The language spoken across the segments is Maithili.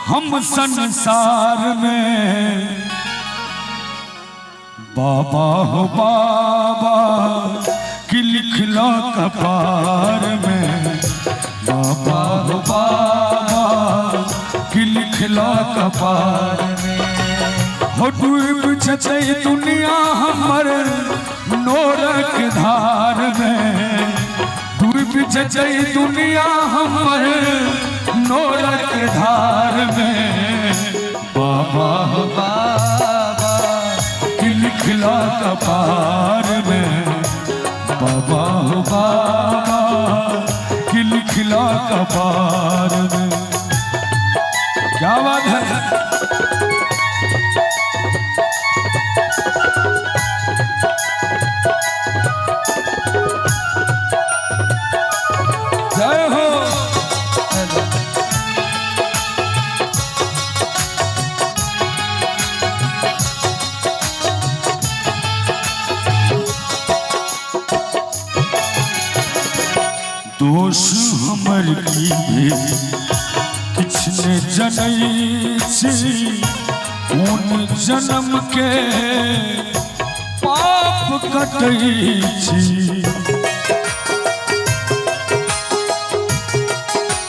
हम संसार में। बाबा हो बाबा कि लिखला कपार में, बाबा हो बाबा कि लिखला कपार में। हो डूब जतै दुनिया हमर नोरक धार में, डूब जतै दुनिया हमर नोरक धार में। बाबा हो बाबा कि लिखला कपार में, बाबा हो बाबा कि लिखला कपार में। क्या बात है। जय हो। दोष हमर की भेल किछु ने जनै छी, कोन जन्म के पाप कटै छी।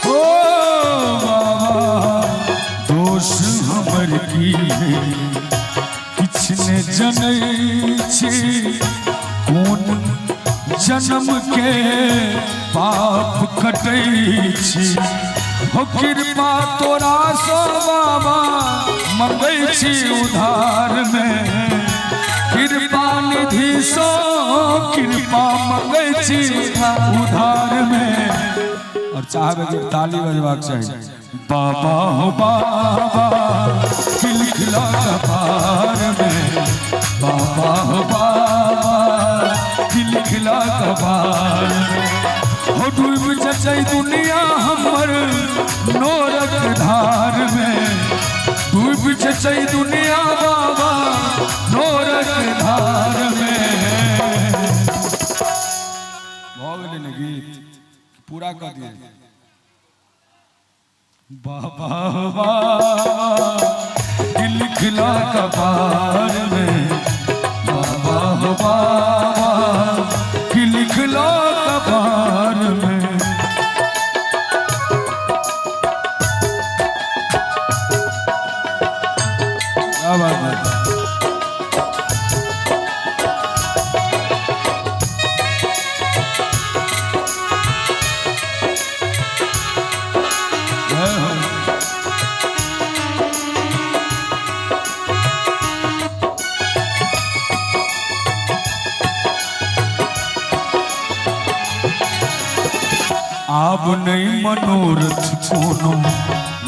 ओ बाबा दोष हमर की भेल किछु ने जनै छी, कोन जन्म के पाप कटै छी। हो कृपा तोरा सो बाबा मंगै छी उधार में, कृपा निधि सो कृपा मंगै छी उधार में। और चाहबै कि ताली बजबाक चाही। बाबा हो बाबा कि लिखला कपार में, बाबा हो बाबा कि लिखला कपार में। हो डूब जतै दुनिया हमर नोरक धार में, डूब जतै दुनिया बाबा नोरक धार में। भऽ गेलै ने गीत पूरा कऽ दियै। बाबा बाबा कि लिखला कपार में, बाबा हो बाबा कि लिखला कपार में। क्या बात है। जय हो। आब नहीं मनोरथ कोनो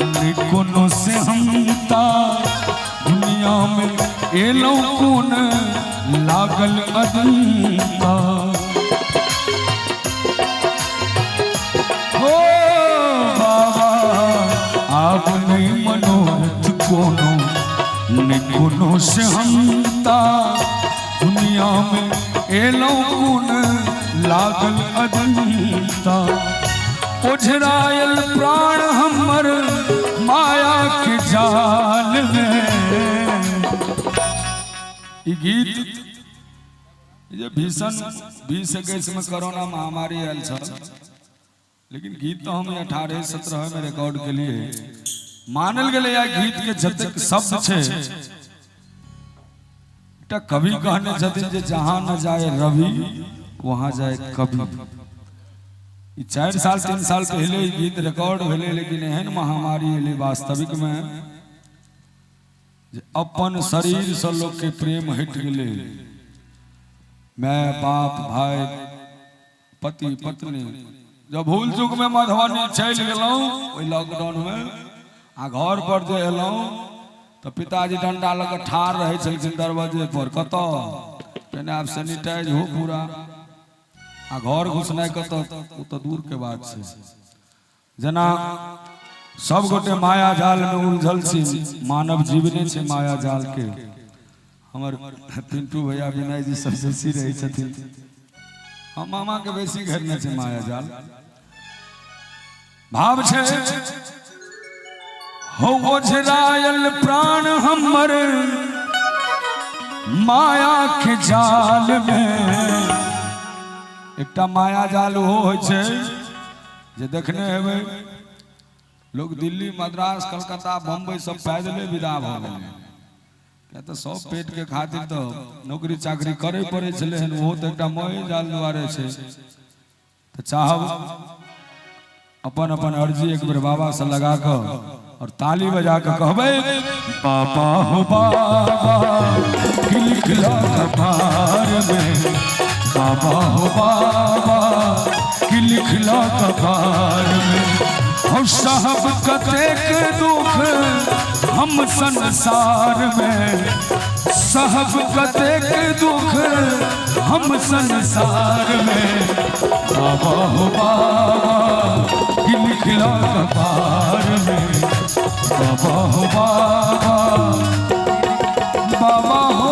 नहीं कोनो से हमता, दुनिया में एलौ कोन लागल अदंता। हो बाबा आब नहीं मनोरथ कोनो नहीं कोनो से हमता, दुनिया में एलौ कोन लागल अदंता। ओझरायल प्राण हमर माया के जाल में। ई गीत जे भीषण 20-21 में कोरोना महामारी आयल छल, लेकिन गीत तो हम 18-17 में रिकॉर्ड के लिए मानल गेलै। या गीत के जतेक शब्द छै, एकटा कवि कहने छथिन जे जहाँ न जाए रवि वहाँ जाए कवि। ई 4 साल 3 साल पहले ई गीत रिकॉर्ड भेलै, लेकिन एहन महामारी एलै वास्तविक में जे अपन शरीर से लोग के प्रेम हटि गेलै। माय बाप भाई पति पत्नी, जब भूल चूक में मधुबनी चलि गेलहुँ ओहि लॉकडाउन में आ घर पर जे एलहुँ तऽ पिताजी डंडा लऽ कऽ ठाढ़ रहै छलखिन दरवाजे पर, कतऽ पहिने आब सैनिटाइज हो पूरा आ घर घुसनाइ कतऽ, ओ तऽ दूर के बात छै। जेना सब गोटे माया जाल में उलझल छी, मानव जीवने छै माया जाल के। हमर पिंटू भैया विनय जी सब बेसी रहै छथिन, हम मामा के बेसी घेरने छै माया जाल। भाव छै हो ओझरायल प्राण हमर माया के जाल में। एकटा माया जाल ओहो होइ छै जे देखने हेबै, लोग दिल्ली, मद्रास, कलकत्ता, बम्बई सब पैदले विदा भऽ गेलै। किया तऽ सब पेट के खातिर तऽ नौकरी चाकरी करे पड़ै छलै हन, ओहो तऽ एकटा माये जाल दुआरे छै। तऽ चाहब अपन अपन अर्जी एक बेर बाबा से लगा कऽ और ताली बजा कऽ कहबै, बाबा हो बाबा कि लिखला कपार में, बाबा हो बाबा कि लिखला कपार में। हो साहब कतेक दुख हम संसार में, साहब कतेक दुख हम संसार में, बाबा हो बाबा कि लिखला कपार में, बाबा हो बाबा, बाबा हो।